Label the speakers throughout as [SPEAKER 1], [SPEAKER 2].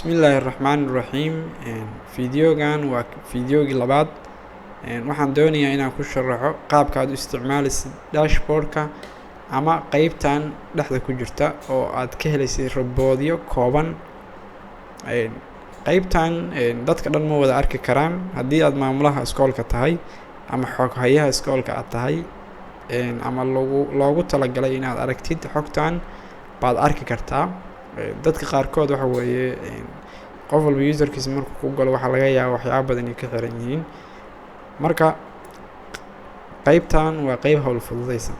[SPEAKER 1] Bismillaahi Raxmaani Raxiim. Fideogan waa fideogii labaad. Waxaan doonayaa inaan ku sharaxo qaabka aad u isticmaalaysid dashboardka ama qeybtan dhexda ku jirta oo aad ka helaysid reportyo kooban. Qeybtan dadka dhan ma wada arki karaan. Haddii aad maamulaha iskoolka tahay ama xoghayaha iskoolka aad tahay ama lagu loogu talagalay inaad aragtid xogtan, baad arki kartaa. Dadka qaarkood waxa weeye qof walba userkiisa markuu ku galo, waxaa laga yaaba waxyaaba badan ay ka xiran yihiin. Marka qeybtan waa qeyb howl fududeysa.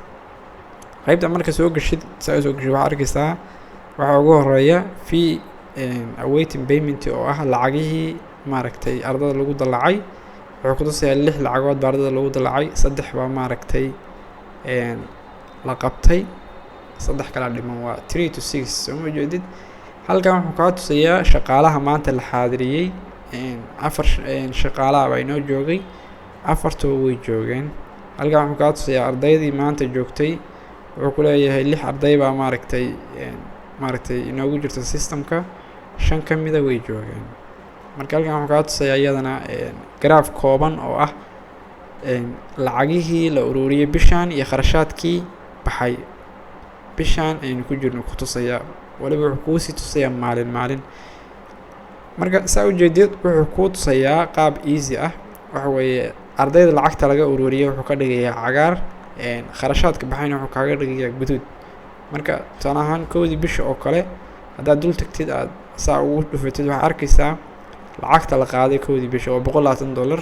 [SPEAKER 1] Qeybtan marka soo gashid, saa usoo gashid, waxaa arkeysaa waxaa ugu horeeya fee awaiting payment, oo ah lacagihii maaragtay ardada lagu dallacay. Wuxuu kutusayaa lix lacagood baa ardada lagu dallacay, saddex baa maaragtay la qabtay, saddex kalaa dhiman, waa 3 to 6. Soo ma jeedid? Halkan wuxuu kaa tusayaa shaqaalaha maanta la xaadiriyey. Afar shaqaalaha baa inoo joogay, afartuba way joogeen. Halkan wuxuu kaa tusayaa ardaydii maanta joogtay. Wuxuu ku leeyahay lix arday baa maaragtay inoogu jirta systemka, shan ka mida way joogeen. Marka halkan wuxuu kaa tusayaa iyadana graph kooban oo ah lacagihii la ururiyey bishan iyo kharashaadkii baxay bishan aynu ku jirno ku tusayaa. Waliba wuxuu kuusii tusayaa maalin maalin. Marka saa ujeedid, wuxuu kuu tusayaa qaab easy ah. Waxa weeye ardayda lacagta laga ururiyey wuxuu ka dhigayaa cagaar, kharashaadka baxayna wuxuu kaaga dhigayaa guduud. Marka tusaale ahaan 1-dii bisha oo kale haddaad dul tagtid, aad saa ugu dhufatid, waxaad arkeysaa lacagta la qaaday 1-dii bisha oo $120.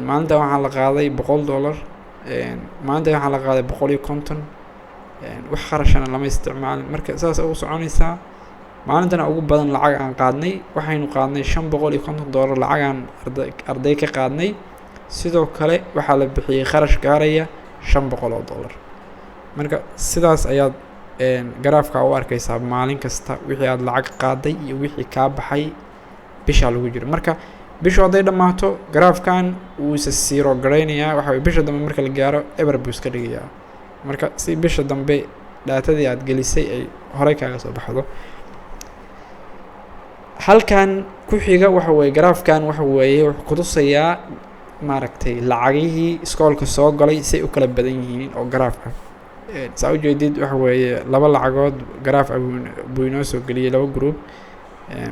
[SPEAKER 1] Maalinta waxaa la qaaday $100, maalinta waxaa la qaaday 150, wax kharashana lama isticmaalin. Marka saas ugu soconaysaa. Maalintana ugu badan lacag aan qaadnay, waxaynu qaadnay $550 lacagaan arday ka qaadnay. Sidoo kale waxaa la bixiyey kharash gaaraya $500. Marka sidaas ayaad graphka u arkeysaa maalin kasta wixii aad lacag qaaday iyo wixii kaa baxay bishaa lagu jiro. Marka bishu hadday dhammaato, graphkan wuu isa zero garaynayaa. Waxa weye bisha dambe marka la gaaro eber buu iska dhigayaa, marka si bisha dambe datadii aad gelisay ay horey kaaga soo baxdo. Halkan ku xiga waxa weeye graphkan, waxa weeye wuxuu kutusayaa maaragtay lacagihii iskoolka soo galay say u kala badan yihiin oo graph ah. Saa ujeedid, waxa weeye laba lacagood graph ah buu inoo soo geliyey, laba group.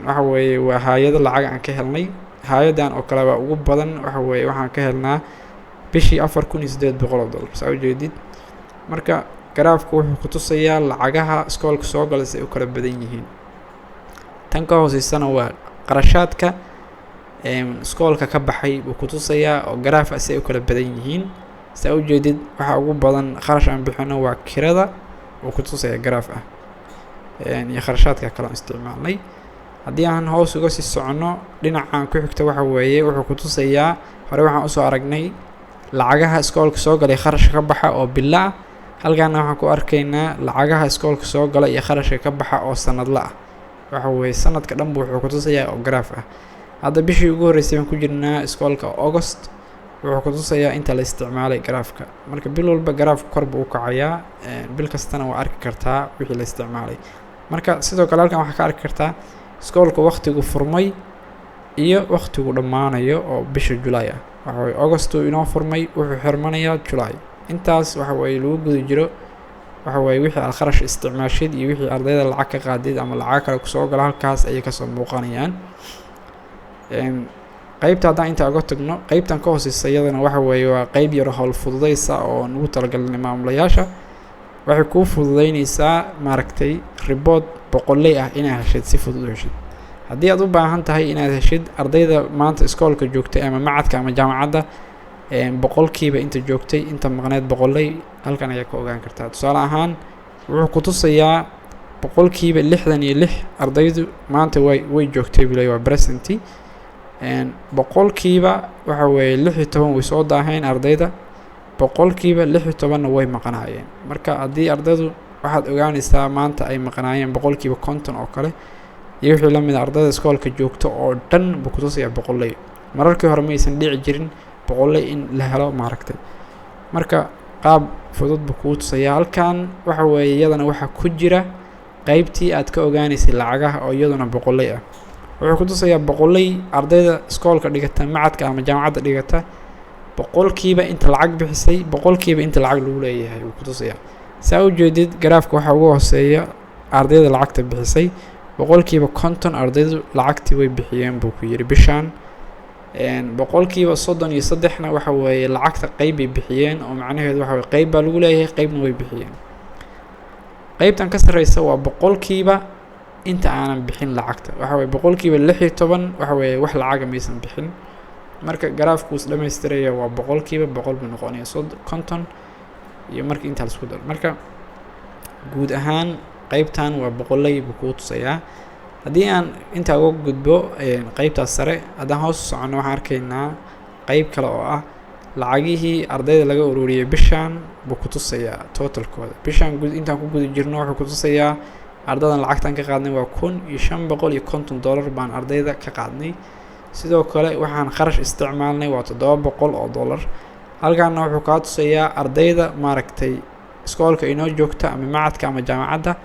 [SPEAKER 1] Waxa weeye waa haayado lacag aan ka helnay. Haayadan oo kale baa ugu badan. Waxa weeye waxaan ka helnaa bishii $4,800, saa ujeedid. Marka graphku wuxuu kutusayaa lacagaha iskoolka soo galay si ay u kala badan yihiin. Tan ka hooseysana waa qarashaadka iskoolka ka baxay buu kutusayaa oo graph ah si ay u kala badan yihiin. Saa ujeedid, waxaa ugu badan kharash aan bixino waa kirada, uu kutusaya graph ah, iyo kharashaadka kale aan isticmaalnay. Haddii aan hoos uga sii soconno, dhinacan ku xigta waxa weeye wuxuu kutusayaa, hore waxaan usoo aragnay lacagaha iskoolka soo galay, kharashka ka baxa oo bilo ah. Halkaana waxaan ku arkaynaa lacagaha iskoolka soo gala iyo kharashka ka baxa oo sanadla ah. Waxa weeye sanadka dhan bu wuxuu kutusayaa oo graph ah. Hadda bishii ugu horreysay baan ku jirnaa iskoolka, August. Wuxuu kutusayaa inta la isticmaalay graphka. Marka bil walba graphka kor buu u kacayaa, bil kastana waa arki kartaa wixii la isticmaalay. Marka sidoo kale halkan waxaa ka arki kartaa iskoolka waqtigu furmay iyo waqtigu dhammaanayo oo bisha July ah. Waxa weye August uu inoo furmay, wuxuu xirmanayaa July. Intaas waxa weeye lagu guda jiro, waxa weeye wixii aad kharash isticmaashid iyo wixii ardayda lacag ka qaadid ama lacag kale kusoo gala, halkaas ayay kasoo muuqanayaan. Qeybta haddaan intaa uga tagno, qeybtan ka hooseysa iyadana waxa weeye waa qeyb yaro howl fududeysa oo nugu talagalnay maamulayaasha. Waxay kuu fududeyneysaa maaragtay report boqoley ah inaad heshid, si fudud u heshid. Haddii aad u baahan tahay inaad heshid ardayda maanta iskoolka joogtay ama macadka ama jaamacadda, boqolkiiba inta joogtay, inta maqneed, boqoley, halkan ayaa ka ogaan kartaa. Tusaale ahaan wuxuu kutusayaa 66% ardaydu maanta way joogtay bilay, waa present. Waxa weeye 16% way soo daaheen ardayda, 16%-na way maqnaayeen. Marka haddii ardaydu, waxaad ogaaneysaa maanta ay maqnaayeen 50% oo kale iyo wixii lamid a ardayda iskoolka joogto oo dhan buu kutusayaa boqoley. Mararkii hore maysan dhici jirin boqoley in la helo maaragtay. Marka qaab fudud buu kuu tusayaa. Halkan waxa weeye iyadana waxaa ku jira qeybtii aad ka ogaaneysay lacagaha oo iyaduna boqoley ah. Wuxuu ku tusayaa boqoley ardayda iskoolka dhigata, macadka ama jaamacadda dhigata, boqolkiiba inta lacag bixisay, boqolkiiba inta lacag lagu leeyahay wuu ku tusayaa. Saa ujeedid, garaafka waxaa ugu hooseeya ardayda lacagta bixisay. 50% ardaydu lacagtii way bixiyeen buu ku yidhi bishaan. 33%-na waxa weeye lacagta qeyb bay bixiyeen, oo macnaheedu waxa weye qeyb baa lagu leeyahay, qeybna way bixiyeen. Qeybtan ka sarreysa waa boqolkiiba inta aanan bixin lacagta, waxa weye 16%, waxa weeye wax lacaga maysan bixin. Marka garaafku is dhamaystiraya, waa 100% buu noqonaya, 50 iyo marka intaa laisku daro. Marka guud ahaan qeybtan waa boqoley buu kuu tusayaa. Haddii aan intaa uga gudbo qeybtaas sare, haddaan hoos u soconno, waxaan arkaynaa qeyb kale oo ah lacagihii ardayda laga ururiyey bishaan buu ku tusayaa totalkooda. Bishaan gud intaan ku guda jirno, wuxuu ku tusayaa ardadan lacagtan ka qaadnay waa $1,550 baan ardayda ka qaadnay. Sidoo kale waxaan kharash isticmaalnay waa $700. Halkaana wuxuu kaa tusayaa ardayda, maaragtay, iskoolka inoo joogta ama macadka ama jaamacadda,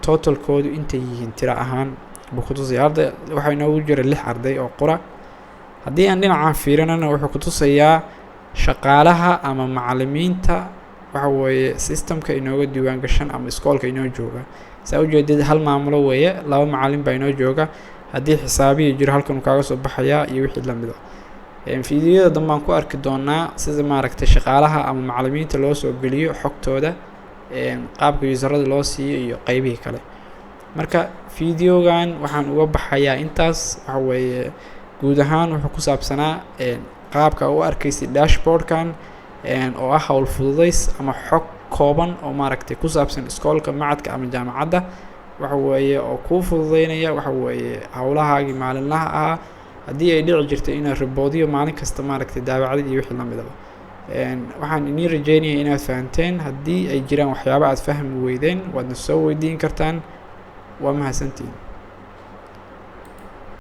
[SPEAKER 1] totalkoodu intay yihiin tiro ahaan buu ku tusaya. Arday waxaa inoogu jira lix arday oo qura. Haddii aan dhinacaan fiirinana, wuxuu ku tusayaa shaqaalaha ama macalimiinta, waxa weeye systemka inooga diiwaan gashan ama iskoolka inoo jooga. Saa ujeedid, hal maamulo weeye, laba macalin baa inoo jooga. Haddii xisaabiyi jiro, halkan uu kaaga soo baxayaa iyo wixii lamid a. Fiidiyada dambaan ku arki doonaa sida, maaragtay, shaqaalaha ama macalimiinta loo soo geliyo xogtooda, qaabka userada loo siiyo iyo qeybihii kale. Marka videogan waxaan uga baxayaa intaas. Waxa weeye guud ahaan wuxuu ku saabsanaa qaabka u arkaysid dashboardkan oo ah howl fududays ama xog kooban oo, maaragtay, ku saabsan iskoolka, macadka ama jaamacadda, waxa weeye oo kuu fududeynaya, waxa weeye, howlahaagii maalinlaha ahaa, haddii ay dhici jirtay inaad reportyo maalin kasta, maaragtay, daabacdid iyo wixii lamidaba. Waxaan inii rajeynaya inaad fahanteen. Haddii ay jiraan waxyaaba aad fahmi weydeen, waadna soo weydiin kartaan. Waa mahadsantihin.